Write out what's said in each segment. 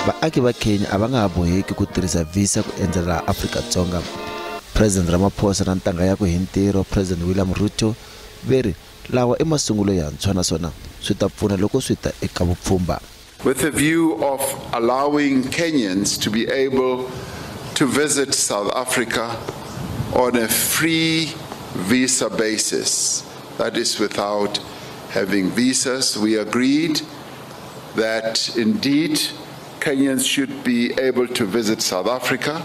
Vaaki va Kenya a va nga ha boheki ku tirhisa visa ku endzela laha Afrika-Dzonga. President Ramaphosa na ntangha yakwe hi ntirho President William Ruto ve ri lawa i masungulo yantshwa naswona swi ta pfuna loko swi ta eka vupfhumba. With a view of allowing Kenyans to be able to visit South Africa on a free visa basis, that is without having visas. We agreed that indeed Kenyans should be able to visit South Africa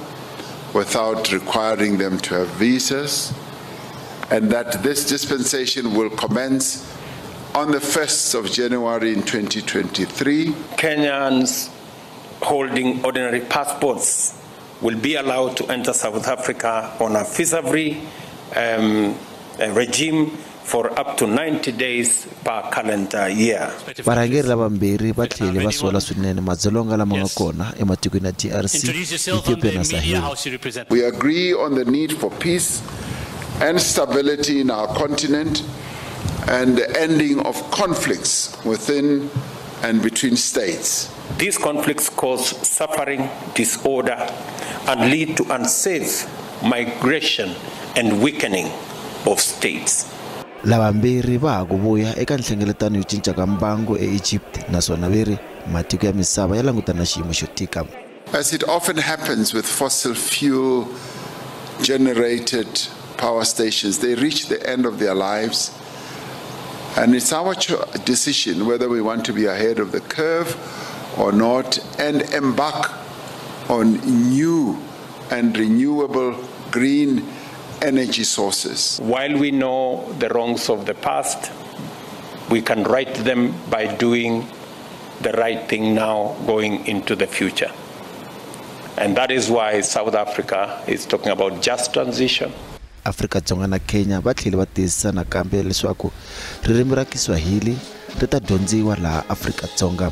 without requiring them to have visas, and that this dispensation will commence on the 1st of January in 2023. Kenyans holding ordinary passports will be allowed to enter South Africa on a visa-free regime for up to 90 days per calendar year. Varhangeri lavambirhi va tlhele va sola swinene madzolonga lama nga kona ematikweni ya DRC, Ethiopia na Sahel. We agree on the need for peace and stability in our continent and the ending of conflicts within and between states. These conflicts cause suffering, disorder, and lead to unsafe migration and weakening of states. Lavambirhi va ha ku vuya eka nhlengeletano yo cinca ka mbangu eEgypt naswona ve ri matiko ya misava ya langutana na xiyimo xo tika. As it often happens with fossil fuel generated power stations, they reach the end of their lives, and it's our decision whether we want to be ahead of the curve or not and embark on new and renewable green energy sources. While we know the wrongs of the past, we can right them by doing the right thing now going into the future. And that is why South Africa is talking about just transition. Afrika-Dzonga na Kenya va tlhele va tiyisisa nakambe leswaku ririmi ra Kiswahili ri ta dyondziwa laha Afrika-Dzonga.